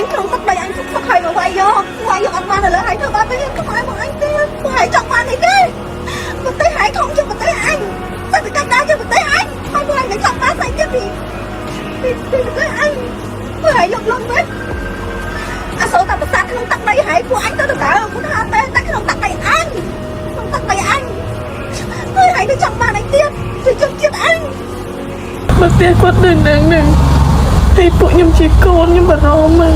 Không, tắt máy anh, không, không hãy mà quay vô, quay vô ăn mà là lỡ hãy thơ ba cái không hãy mà anh kia, không hãy chọc mà này kia. Một tay hãy không cho một tay anh, sao bị cắt đá cho một tay anh, hai mươi hai cái chọc ba phải kia thì thì thì một tay anh, không hãy lộn lộn đấy. À số tao bật sạc không tắt máy hãy của anh tao được cả, không hãy tay tắt không tắt máy anh, không tắt máy anh, hơi hãy đi chọc mà này kia, thì chọc chết anh. ບັກເຕຍກົດໜຶ່ງໜຶ່ງໜຶ່ງ ໃຫ້ປຸກຍຳຊິໂກນຍຳບໍ່ນອມມາ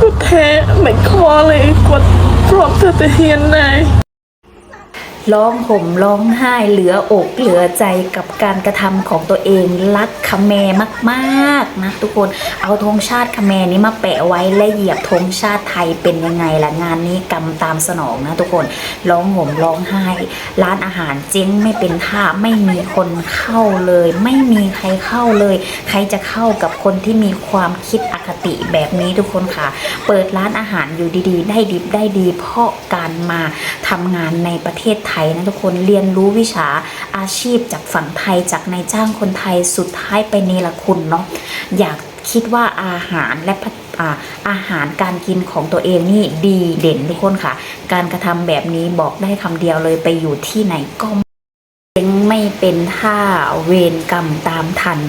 ກົດແທ້ ແມ່ນຄໍເລີຍ ກົດພ້ອມເທື່ອແຕ່ຮຽນນາຍ. ຮ້ອງຫົ່ມຮ້ອງໄຫ້ເຫຼືອອົກເຫຼືອໃຈກັບການກະທຳຂອງຕົວເອງ, ລັກຂະແມມາກໆນະທຸກຄົນ. ເອົາທຸງຊາດຂະແມນີ້ມາແປະໄວ້ ແລະ ຢຽບທຸງຊາດໄທ ເປັນຍັງໄງລະ? ງານນີ້ກຳຕາມສະໜອງນະທຸກຄົນ. ຮ້ອງຫົ່ມຮ້ອງໄຫ້ ຮ້ານອາຫານເຈັງໄມ່ເປັນທ່າ, ໄມ່ມີຄົນເຂົ້າເລີຍ, ໄມ່ມີໃຄເຂົ້າເລີຍ. ໃຄຈະເຂົ້າກັບຄົນທີ່ມີຄວາມຄິດອະຄະຕິແບບນີ້ທຸກຄົນຂະ. ເປີດຮ້ານອາຫານຢູ່ດີໆ ໄດ້ດິບໄດ້ດີ ເພາະການມາທຳງານໃນປະເທດໄທນະທຸກຄົນ, ຮຽນຮູ້ວິຊາອາຊີບຈາກຝັ່ງໄທ, ຈາກນາຍຈ້າງຄົນໄທ, ສຸດທ້າຍໄປເນລະຄຸນເນາະ. ຢ່າຄິດວ່າອາຫານ ແລະ ອາ ອາຫານການກິນຂອງຕົວເອງນີ້ດີເດັ່ນທຸກຄົນຂະ. ການກະທຳແບບນີ້ບອກໄດ້ຄຳດຽວເລີຍ, ໄປຢູ່ທີ່ໃນກໍ ເຈັງໄມ່ເປັນທ່າ, ເວນກຳຕາມທັນ,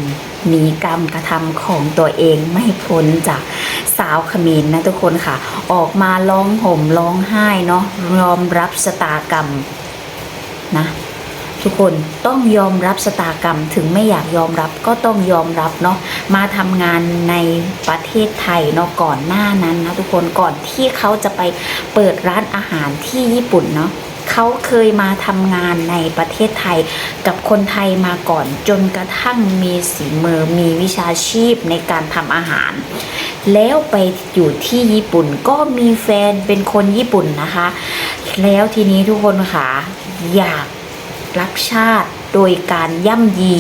ໜີການກະທຳຂອງຕົວເອງໄມ່ພົ້ນຈາກຊາວຂະເໝນນະທຸກຄົນຂະ. ອອກມາຮ້ອງຫົ່ມຮ້ອງໄຫ້ເນາະ, ຍອມຮັບຊະຕາກຳນະທຸກຄົນ, ຕ້ອງຍອມຮັບຊະຕາກຳ, ເຖິງໄມ່ຢາກຍອມຮັບກໍຕ້ອງຍອມຮັບເນາະ. ມາທຳງານໃນປະເທດໄທເນາະ, ກ່ອນໜ້ານັ້ນນະທຸກຄົນ, ກ່ອນທີ່ເຂົາຈະໄປເປີດຮ້ານອາຫານທີ່ຍີ່ປຸ່ນເນາະ, ເຂົາເຄີຍມາທຳງານໃນປະເທດໄທກັບຄົນໄທມາກ່ອນ, ຈົນກະທັ່ງມີສີມື, ມີວິຊາຊີບໃນການທຳອາຫານ, ແລ້ວໄປຢູ່ທີ່ຍີ່ປຸ່ນ ກໍມີແຟນເປັນຄົນຍີ່ປຸ່ນນະຄະ. ແລ້ວທີນີ້ທຸກຄົນຂະ ຢາກລັກຊາດໂດຍການຢ້ຳຢີ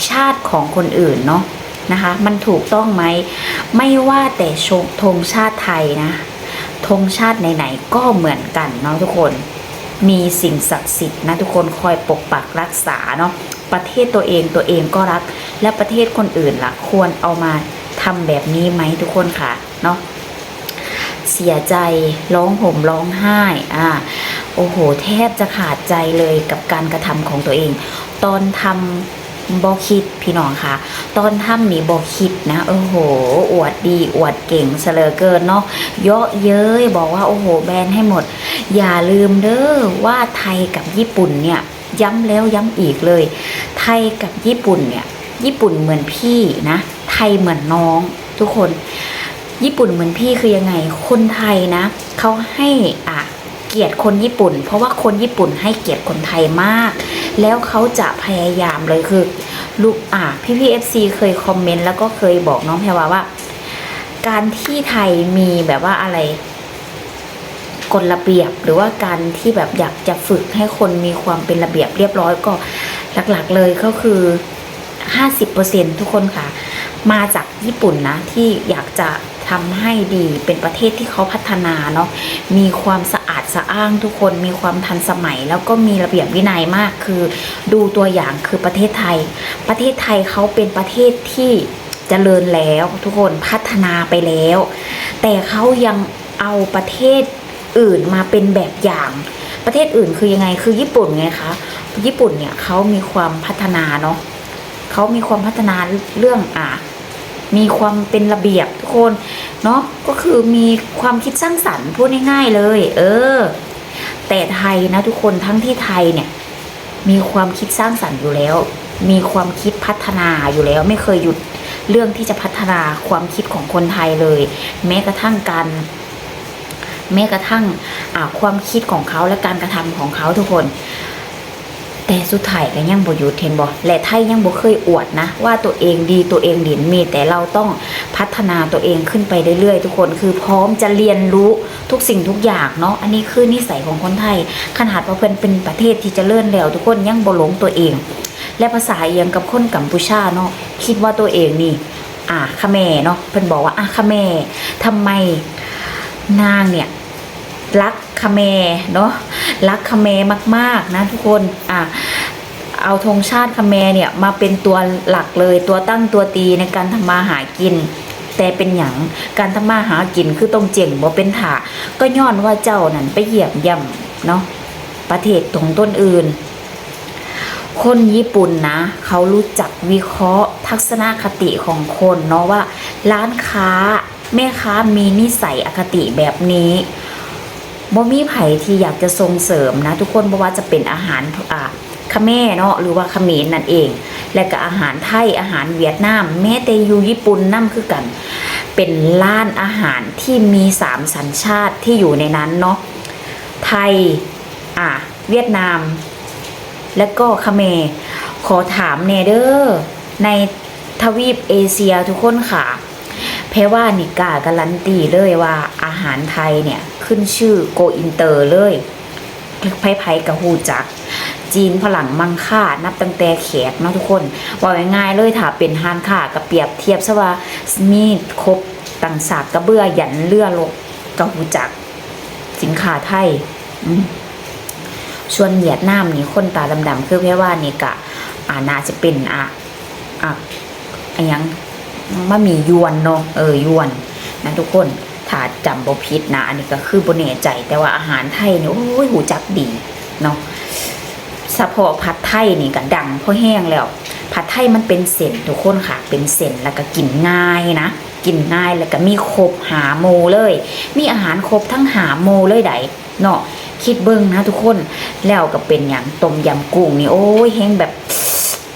ຊາດຂອງຄົນອື່ນເນາະ ນະຄະ, ມັນຖືກຕ້ອງໄໝ? ໄມ່ວ່າແຕ່ ໂຊ- ທຸງຊາດໄທນະ, ທຸງຊາດໃນໆກໍເໝືອນກັນເນາະທຸກຄົນ. ມີສິ່ງສັກສິດນະທຸກຄົນ ຄອຍປົກປັກຮັກສາເນາະ. ປະເທດຕົວເອງ ຕົວເອງກໍຮັກ, ແລະ ປະເທດຄົນອື່ນລະ ຄວນເອົາມາທຳແບບນີ້ໄໝ ທຸກຄົນຂະເນາະ? ເສຍໃຈ, ຮ້ອງຫົ່ມຮ້ອງໄຫ້, ອາ ໂອ້ໂຫ ແທບຈະຂາດໃຈເລີຍກັບການກະທຳຂອງຕົວເອງ. ຕອນທຳ ບໍ່ຄິດພີ່ນ້ອງຄະ, ຕອນທຳນີ້ບໍ່ຄິດນະ, ໂອ້ໂຫ ອວດດີອວດເກັ່ງຊະເຫຼືອເກີນເນາະ, ເຍາະເຍີ້ຍ ບອກວ່າ ໂອ້ໂຫ ແບນໃຫ້ໝົດ. ຢ່າລືມເດີວ່າໄທກັບຍີ່ປຸ່ນເນ່ຍ, ຢ້ຳແລ້ວຢ້ຳອີກເລີຍ, ໄທກັບຍີ່ປຸ່ນເນ່ຍ, ຍີ່ປຸ່ນເໝືອນພີ່ນະ, ໄທເໝືອນນ້ອງ ທຸກຄົນ. ຍີ່ປຸ່ນເໝືອນພີ່ຄືຍັງໄງ? ຄົນໄທນະ ເຂົາໃຫ້ ອາ ກຽດຄົນຍີ່ປຸ່ນ ເພາະວ່າຄົນຍີ່ປຸ່ນໃຫ້ກຽດຄົນໄທມາກ ແລ້ວເຂົາຈະພະຍາຍາມເລີຍ ຄືລູກ ອາ ພີ່ໆ ເອັຟຊີ ເຄີຍຄອມເມັນ ແລ້ວກໍເຄີຍບອກນ້ອງແພວາວ່າ ການທີ່ໄທມີແບບວ່າອະໄລ ກົດລະບຽບ ຫຼືວ່າການທີ່ແບບຢາກຈະຝຶກໃຫ້ຄົນມີຄວາມເປັນລະບຽບລຽບຮ້ອຍ ກໍຫຼັກໆເລີຍກໍຄື ຫ້າສິບເປີເຊັນ ທຸກຄົນຂະ ມາຈາກຍີ່ປຸ່ນນະ ທີ່ຢາກຈະທຳໃຫ້ດີ ເປັນປະເທດທີ່ເຂົາພັດທະນາເນາະ ມີຄວາມສະອາດສະອ້າງ ທຸກຄົນມີຄວາມທັນສະໄໝ ແລ້ວກໍມີລະບຽບວິໄນມາກ ຄື ດູຕົວຢ່າງຄືປະເທດໄທ ປະເທດໄທເຂົາເປັນປະເທດທີ່ຈະເລີນແລ້ວ ທຸກຄົນ ພັດທະນາໄປແລ້ວ ແຕ່ເຂົາຍັງເອົາປະເທດ ອື່ນມາເປັນແບບຢ່າງ. ປະເທດອື່ນຄືຍັງໄງ? ຄືຍີ່ປຸ່ນໄງຄະ. ຍີ່ປຸ່ນເນ່ຍເຂົາມີຄວາມພັດທະນາເນາະ, ເຂົາມີຄວາມພັດທະນາເລື່ອງ ອາ ມີຄວາມເປັນລະບຽບທຸກຄົນເນາະ, ກໍຄືມີຄວາມຄິດສ້າງສັນ ພູດງ່າຍໆເລີຍ ເອີ. ແຕ່ໄທນະທຸກຄົນ, ທັງທີ່ໄທເນ່ຍມີຄວາມຄິດສ້າງສັນຢູ່ແລ້ວ, ມີຄວາມຄິດພັດທະນາຢູ່ແລ້ວ, ໄມ່ເຄີຍຢຸດເລື່ອງທີ່ຈະພັດທະນາຄວາມຄິດຂອງຄົນໄທເລີຍ, ແມ້ກະທັ່ງການ ແມ້ກະທັ່ງ ອາ ຄວາມຄິດຂອງເຂົາ ແລະ ການກະທຳຂອງເຂົາທຸກຄົນ, ແຕ່ສຸດທ້າຍກໍຍັງບໍ່ຢຸດ ເຫັນບໍ່? ແລະ ໄທຍັງບໍ່ເຄີຍອວດນະວ່າຕົວເອງດີ ຕົວເອງເດັ່ນ, ມີແຕ່ເຮົາຕ້ອງພັດທະນາຕົວເອງຂຶ້ນໄປເລື້ອຍໆ ທຸກຄົນ, ຄືພ້ອມຈະຮຽນຮູ້ທຸກສິ່ງທຸກຢ່າງເນາະ. ອັນນີ້ຄືນິໄສຂອງຄົນໄທ, ຂະໜາດວ່າເພິ່ນເປັນປະເທດທີ່ຈະເລີນແລ້ວ ທຸກຄົນຍັງບໍ່ຫຼົງຕົວເອງ. ແລະ ພາສາອີ່ຫຍັງກັບຄົນກຳປູຊາເນາະ, ຄິດວ່າຕົວເອງນີ້ ອາ ຂະແມເນາະ, ເພິ່ນບອກວ່າ ອາ ຂະແມ. ທຳໄມນາງເນ່ຍ ລັກຂະແມເນາະ, ລັກຂະແມມາກໆນະທຸກຄົນ, ອາ ເອົາທົງຊາດຂະແມເນ່ຍມາເປັນຕົວຫຼັກເລີຍ, ຕົວຕັ້ງຕົວຕີໃນການທຳມາຫາກິນ. ແຕ່ເປັນຫຍັງການທຳມາຫາກິນຄືຕ້ອງເຈັງບໍ່ເປັນທ່າ? ກໍຍ້ອນວ່າເຈົ້ານັ້ນໄປຢ້ຽມຢາມເນາະ ປະເທດຂອງຕົນອື່ນ. ຄົນຍີ່ປຸ່ນນະ ເຂົາຮູ້ຈັກວິເຄາະທັດສະນະຄະຕິຂອງຄົນເນາະ ວ່າຮ້ານຄ້າ ແມ່ຄ້າມີນິໄສອະຄະຕິແບບນີ້ ບໍ່ມີໃຜທີ່ຢາກຈະສົ່ງເສີມນະທຸກຄົນ. ບໍ່ວ່າຈະເປັນອາຫານ ອ່າ ຂະແມເນາະ ຫຼືວ່າຂະເໝນນັ້ນເອງ ແລະກະອາຫານໄທ ອາຫານຫວຽດນາມ ແມ້ແຕ່ຢູ່ຍີ່ປຸ່ນນຳຄືກັນ ເປັນຮ້ານອາຫານທີ່ມີສາມສັນຊາດທີ່ຢູ່ໃນນັ້ນເນາະ ໄທ ອາ ຫວຽດນາມ ແລະກໍຂະແມ. ຂໍຖາມແດ່ເດີ ໃນທະວີບເອເຊຍທຸກຄົນຂາ ແພວ່ານີ້ກ້າກາຣັນຕີເລີຍວ່າອາຫານໄທເນີ້ຍຂຶ້ນຊື່ໂກອິນເຕີເລີຍ ໃຜໆກໍຮູ້ຈັກ ຈີນ ຝຣັ່ງ ມັງຄ່າ ນັບຕັ້ງແຕ່ແຂກເນາະທຸກຄົນ. ເວົ້າງ່າຍໆເລີຍ ຖ້າເປັນຮ້ານຄ້າກໍປຽບທຽບຊະວ່າມີຄົບ ຕັ້ງສາກກະເບື້ອ ຢັນເຮືອລົບ ກໍຮູ້ຈັກສິນຄ້າໄທ. ອືມ ສ່ວນຫວຽດນາມນີ້ ຄົນຕາດຳໆຄືແພວ່ານີ້ກະ ອາ ໜ້າຈະເປັນ ອາ ອາ ອາຫຍັງ ມະໝີ່ຢວນເນາະ ເອີ ຢວນນະທຸກຄົນ ຖ້າຈຳບໍ່ຜິດນະ. ອັນນີ້ກໍຄືບໍ່ແນ່ໃຈ ແຕ່ວ່າອາຫານໄທນີ້ ໂອ້ຍ ຮູ້ຈັກດີເນາະ. ສະເພາະຜັດໄທນີ້ກໍດັງພໍແຮງແລ້ວ. ຜັດໄທມັນເປັນເສັ້ນທຸກຄົນຂາ ເປັນເສັ້ນ ແລ້ວກໍກິນງ່າຍນະ ກິນງ່າຍ ແລ້ວກໍມີຄົບຫ້າໝູ່ເລີຍ ມີອາຫານຄົບທັງຫ້າໝູ່ເລີຍໃດ໋ເນາະ. ຄິດເບິ່ງນະທຸກຄົນ. ແລ້ວກໍເປັນຫຍັງ ຕົ້ມຢຳກຸ້ງນີ້ ໂອ້ຍ ແຮງແບບ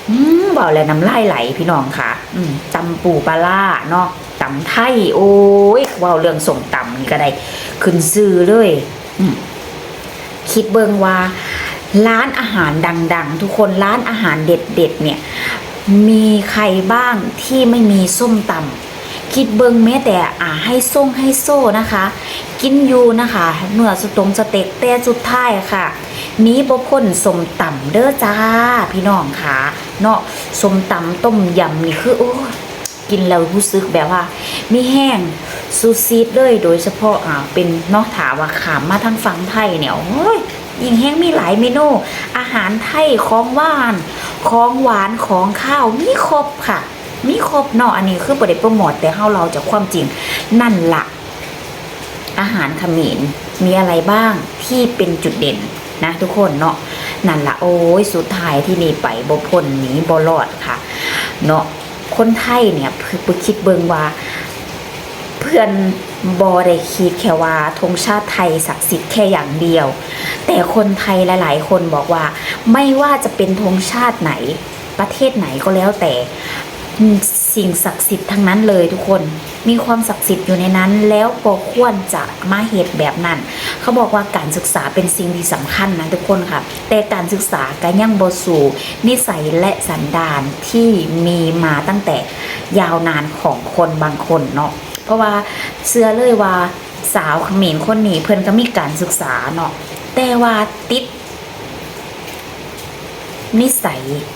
ອືມ ເວົ້າແລ້ວນ້ຳລາຍໄຫຼພີ່ນ້ອງຂາ. ອືມ ຕຳປູປາລ້າເນາະ ຕຳໄທ ໂອ້ຍ ເວົ້າເລື່ອງສົ້ມຕຳນີ້ກໍໄດ້ຂຶ້ນຊື່ເລີຍ. ອືມ ຄິດເບິ່ງວ່າຮ້ານອາຫານດັງໆ ທຸກຄົນ ຮ້ານອາຫານເດັດໆ ເນ່ຍ ມີໃຄບ້າງທີ່ໄມ່ມີສົ້ມຕຳ? ຄິດເບິ່ງແມ້ແຕ່ ອາ ໄຮຊົງໄຮໂຊນະຄະ ກິນຢູ່ນະຄະ ເນື້ອສະຕົງສະເຕັກ ແຕ່ສຸດທ້າຍຄະ ໜີບໍ່ພົ້ນສົ້ມຕຳເດີຈ້າ ພີ່ນ້ອງຂາເນາະ. ສົ້ມຕຳຕົ້ມຢຳນີ້ຄື ໂອ້ຍ ກິນແລ້ວຮູ້ສຶກແບບວ່າມີແຮງສຸດຊີດເລີຍ ໂດຍສະເພາະ ອາ ເປັນເນາະ ຖ້າວ່າຂ້າມມາທາງຝັ່ງໄທນີ້ ໂອ້ຍ ຍິ່ງແຮງມີຫຼາຍເມນູ ອາຫານໄທ ຂອງຫວານ ຂອງຫວານ ຂອງຄາວ ມີຄົບຄ່ະ ມີຄົບເນາະ. ອັນນີ້ຄືບໍ່ໄດ້ໂປຣໂມດ ແຕ່ເຮົາເລົ່າຈາກຄວາມຈິງ ນັ້ນລະ ອາຫານຂະເໝນມີອະໄລບ້າງທີ່ເປັນຈຸດເດັ່ນນະທຸກຄົນເນາະ. ນັ້ນລະ ໂອ້ຍ ສຸດທ້າຍທີ່ນີ້ໄປບໍ່ພົ້ນ ໜີບໍ່ລອດຄ່ະເນາະ. ຄົນໄທເນ່ຍ ເພິ່ນຄິດເບິ່ງວ່າ ເພື່ອນບໍ່ໄດ້ຄິດແຄ່ວ່າທຸງຊາດໄທສັກສິດແຄ່ຢ່າງດຽວ, ແຕ່ຄົນໄທຫຼາຍໆຄົນບອກວ່າ ໄມ່ວ່າຈະເປັນທຸງຊາດໄຫນ, ປະເທດໄຫນກໍແລ້ວແຕ່, ສິ່ງສັກສິດທັງນັ້ນເລີຍທຸກຄົນ, ມີຄວາມສັກສິດຢູ່ໃນນັ້ນ, ແລ້ວບໍ່ຄວນຈະມາເຮັດແບບນັ້ນ. ເຂົາບອກວ່າການສຶກສາເປັນສິ່ງທີ່ສຳຄັນນະທຸກຄົນຄ່ະ, ແຕ່ການສຶກສາກໍຍັງບໍ່ສູ້ນິໄສ ແລະ ສັນດານທີ່ມີມາຕັ້ງແຕ່ຍາວນານຂອງຄົນບາງຄົນເນາະ. ເພາະວ່າເຊື່ອເລີຍວ່າສາວຂະເໝນຄົນນີ້ເພິ່ນກໍມີການສຶກສາເນາະ, ແຕ່ວ່າຕິດ ນິໄສ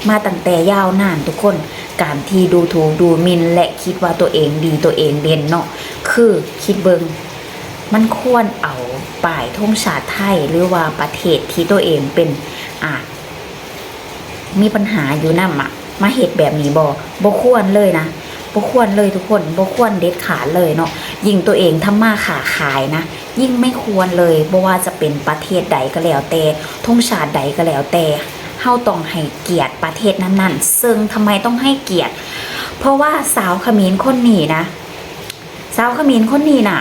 ມາຕັ້ງແຕ່ຍາວນານທຸກຄົນ, ການທີ່ດູຖູກດູໝິ່ນ ແລະ ຄິດວ່າຕົວເອງດີ ຕົວເອງເດັ່ນເນາະ, ຄືຄິດເບິ່ງ ມັນຄວນເອົາປ້າຍທຸງຊາດໄທ ຫຼືວ່າປະເທດທີ່ຕົວເອງເປັນ ອາ ມີບັນຫາຢູ່ນຳ ອາ ມາເຮັດແບບນີ້ບໍ່? ບໍ່ຄວນເລີຍນະ, ບໍ່ຄວນເລີຍທຸກຄົນ, ບໍ່ຄວນເດັດຂາດເລີຍເນາະ. ຍິ່ງຕົວເອງທຳມາຄ້າຂາຍນະ, ຍິ່ງໄມ່ຄວນເລີຍ, ບໍ່ວ່າຈະເປັນປະເທດໃດກໍແລ້ວແຕ່, ທຸງຊາດໃດກໍແລ້ວແຕ່, ເຮົາຕ້ອງໃຫ້ກຽດປະເທດນັ້ນໆ. ເຊິ່ງທຳໄມຕ້ອງໃຫ້ກຽດ? ເພາະວ່າສາວຂະເໝນຄົນນີ້ນະ, ສາວຂະເໝນຄົນນີ້ນະ,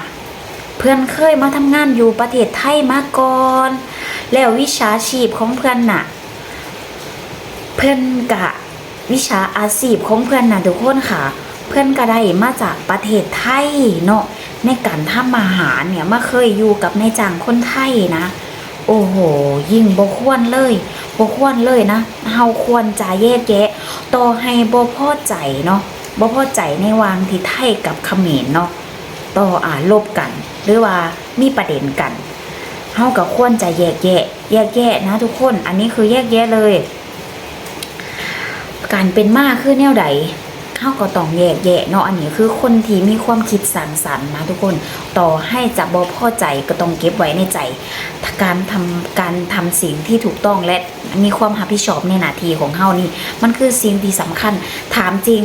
ເພິ່ນເຄີຍມາທຳງານຢູ່ປະເທດໄທມາກ່ອນ, ແລ້ວວິຊາຊີບຂອງເພິ່ນນະ, ເພິ່ນກະ ວິຊາອາຊີບຂອງເພິ່ນນະທຸກຄົນຄ່ະ, ເພິ່ນກະໄດ້ມາຈາກປະເທດໄທເນາະ, ໃນການທຳອາຫານເນ່ຍ ມາເຄີຍຢູ່ກັບນາຍຈ້າງຄົນໄທນະ. ໂອ້ໂຫ ຍິ່ງບໍ່ຄວນເລີຍ, ບໍ່ຄວນເລີຍນະ. ເຮົາຄວນຈະແຍກແຍະ, ຕໍ່ໃຫ້ບໍ່ພໍໃຈເນາະ, ບໍ່ພໍໃຈໃນຫວ່າງທີ່ໄທກັບຂະເໝນເນາະ, ຕໍ່ ອາ ລົບກັນ ຫຼືວ່າມີປະເດັນກັນ, ເຮົາກໍຄວນຈະແຍກແຍະ, ແຍກແຍະນະທຸກຄົນ, ອັນນີ້ຄືແຍກແຍະເລີຍ. ການເປັນມາຄືແນວໃດ ເຮົາກໍຕ້ອງແຍກແຍະເນາະ. ອັນນີ້ຄືຄົນທີ່ມີຄວາມຄິດສ້າງສັນນະທຸກຄົນ, ຕໍ່ໃຫ້ຈະບໍ່ພໍໃຈກໍຕ້ອງເກັບໄວ້ໃນໃຈ. ການທຳ, ການທຳສິ່ງທີ່ຖືກຕ້ອງ ແລະ ມີຄວາມຮັບຜິດຊອບໃນໜ້າທີ່ຂອງເຮົານີ້ ມັນຄືສິ່ງທີ່ສຳຄັນ. ຖາມຈິງ,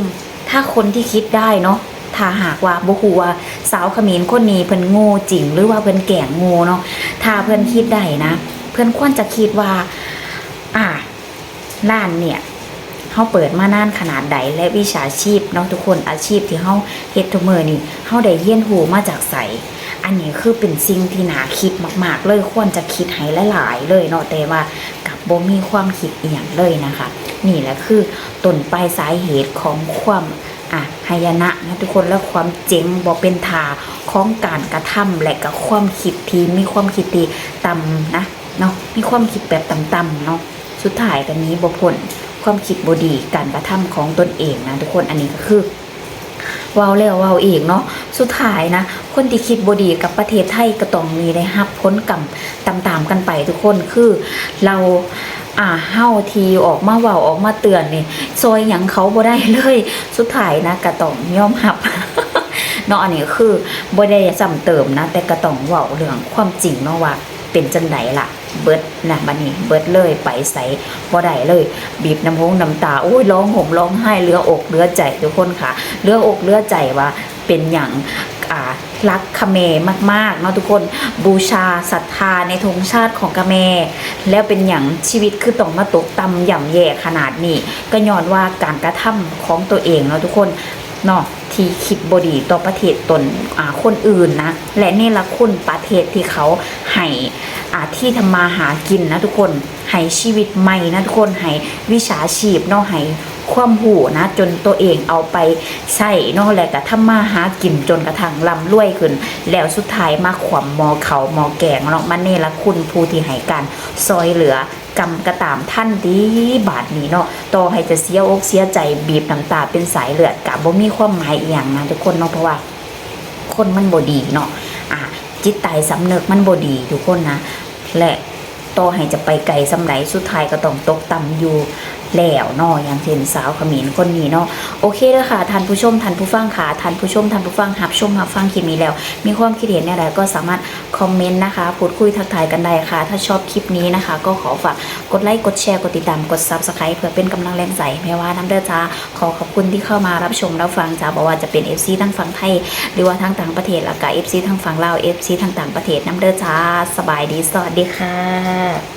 ຖ້າຄົນທີ່ຄິດໄດ້ເນາະ, ຖ້າຫາກວ່າບໍ່ຮູ້ວ່າສາວຂະເໝນຄົນນີ້ເພິ່ນໂງ່ຈິງ ຫຼືວ່າເພິ່ນແກລ້ງໂງ່ເນາະ, ຖ້າເພິ່ນຄິດໄດ້ນະ ເພິ່ນຄວນຈະຄິດວ່າ ອ່າ ຮ້ານເນີ້ຍ ເຮົາເປີດມານານຂະໜາດໃດ ແລະ ວິຊາຊີບເນາະທຸກຄົນ ອາຊີບທີ່ເຮົາເຮັດທຸກມື້ນີ້ ເຮົາໄດ້ຮຽນຮູ້ມາຈາກໃສ? ອັນນີ້ຄືເປັນສິ່ງທີ່ໜ້າຄິດມາກໆເລີຍ, ຄວນຈະຄິດໃຫ້ຫຼາຍໆເລີຍເນາະ, ແຕ່ວ່າກັບບໍ່ມີຄວາມຄິດອີ່ຫຍັງເລີຍນະຄະ. ນີ້ແຫຼະຄືຕົ້ນປາຍສາເຫດຂອງຄວາມ ອະ ຫາຍະນະນະທຸກຄົນ ແລະ ຄວາມເຈັງບໍ່ເປັນທ່າຂອງການກະທຳ ແລະ ກະຄວາມຄິດທີ່ມີຄວາມຄິດທີ່ຕ່ຳນະເນາະ, ມີຄວາມຄິດແບບຕ່ຳໆເນາະ, ສຸດທ້າຍກະໜີບໍ່ພົ້ນຄວາມຄິດບໍ່ດີ ການກະທຳຂອງຕົນເອງນະທຸກຄົນ. ອັນນີ້ກະຄືເວົ້າແລ້ວເວົ້າອີກເນາະ, ສຸດທ້າຍນະ ຄົນທີ່ຄິດບໍ່ດີກັບປະເທດໄທກະຕ້ອງມີໄດ້ຮັບຜົນກຳຕາມໆກັນໄປທຸກຄົນ. ຄືລາວ ອ່າ ເຮົາທີ່ອອກມາເວົ້າອອກມາເຕືອນນີ້ ຊ່ອຍຫຍັງເຂົາບໍ່ໄດ້ເລີຍ, ສຸດທ້າຍນະກະຕ້ອງຍອມຮັບເນາະ. ອັນນີ້ຄືບໍ່ໄດ້ຊ້ຳເຕີມນະ ແຕ່ກະຕ້ອງເວົ້າເລື່ອງຄວາມຈິງເນາະວ່າເປັນຈັ່ງໃດລະ. ເບິດນະ ບາດນີ້ເບິດເລີຍ ໄປໃສບໍ່ໄດ້ເລີຍ, ບີບນ້ຳຫົງນ້ຳຕາ ໂອ້ຍ ຮ້ອງໂຫມຮ້ອງໄຫ້ ເຫຼືອອົກເຫຼືອໃຈທຸກຄົນຄ່ະ, ເຫຼືອອົກເຫຼືອໃຈວ່າເປັນຫຍັງ ອ່າ ຮັກຂະເໝນມາກໆເນາະທຸກຄົນ, ບູຊາສັດທາໃນທຸງຊາດຂອງຂະເໝນ ແລ້ວເປັນຫຍັງຊີວິດຄືຕ້ອງມາຕົກຕ່ຳຢ່ຳແຍ່ຂະໜາດນີ້? ກະຍ້ອນວ່າການກະທຳຂອງໂຕເອງເນາະທຸກຄົນເນາະ ທີ່ຄິດບໍ່ດີຕໍ່ປະເທດຕົນ ອາ ຄົນອື່ນນະ ແລະ ເນລະຄຸນປະເທດທີ່ເຂົາໃຫ້ ອາ ທີ່ທຳມາຫາກິນນະທຸກຄົນ, ໃຫ້ຊີວິດໃໝ່ນະທຸກຄົນ, ໃຫ້ວິຊາຊີບເນາະ, ໃຫ້ຄວາມຮູ້ນະ ຈົນໂຕເອງເອົາໄປໃຊ້ເນາະ ແລະ ກະທຳມາຫາກິນຈົນກະທັ່ງລ່ຳລວຍຂຶ້ນ, ແລ້ວສຸດທ້າຍມາຂວ້ຳໝໍ້ເຂົ້າໝໍ້ແກງເນາະ, ມາເນລະຄຸນຜູ້ທີ່ໃຫ້ການຊ່ອຍເຫຼືອ ກຳກະຕາມທັນຕິ ບາດນີ້ເນາະ, ຕໍ່ໃຫ້ຈະເສຍອົກເສຍໃຈ ບີບນ້ຳຕາເປັນສາຍເລືອດ ກະບໍ່ມີຄວາມໝາຍອີ່ຫຍັງນະທຸກຄົນເນາະ, ເພາະວ່າຄົນມັນບໍ່ດີເນາະ, ອາ ຈິດໃຕ້ສຳນຶກມັນບໍ່ດີທຸກຄົນນະ, ແລະ ຕໍ່ໃຫ້ຈະໄປໄກສ່ຳໃດ ສຸດທ້າຍກະຕ້ອງຕົກຕ່ຳຢູ່ແລ້ວເນາະ, ຢ່າງເຊັ່ນສາວຂະເໝນຄົນນີ້ເນາະ. ໂອເຄເດີຄ່ະ ທ່ານຜູ້ຊົມ ທ່ານຜູ້ຟັງຄ່ະ, ທ່ານຜູ້ຊົມ ທ່ານຜູ້ຟັງ ຮັບຊົມຮັບຟັງຄລິບນີ້ແລ້ວ ມີຄວາມຄິດເຫັນແນວໃດກໍສາມາດ ຄອມເມັນນະຄະ, ພູດຄຸຍທັກທາຍກັນໄດ້ຄ່ະ. ຖ້າຊອບຄລິບນີ້ນະຄະ ກໍຂໍຝາກກົດໄລ ກົດແຊ ກົດຕິດຕາມ ກົດ Subscribe ເພື່ອເປັນກຳລັງແຮງໃຈໃຫ້ວ່ານຳເດີຈ້າ. ຂໍຂອບຄຸນທີ່ເຂົ້າມາຮັບຊົມຮັບຟັງຈ້າ, ບໍ່ວ່າຈະເປັນ ເອັຟຊີ ທັງຝັ່ງໄທ ຫຼືວ່າທາງຕ່າງປະເທດ, ແລ້ວກະ ເອັຟຊີ ທັງຝັ່ງລາວ, ເອັຟຊີ ທັງຕ່າງປະເທດນຳເດີຈ້າ. ສະບາຍດີ, ສະຫວັດດີຄ່ະ.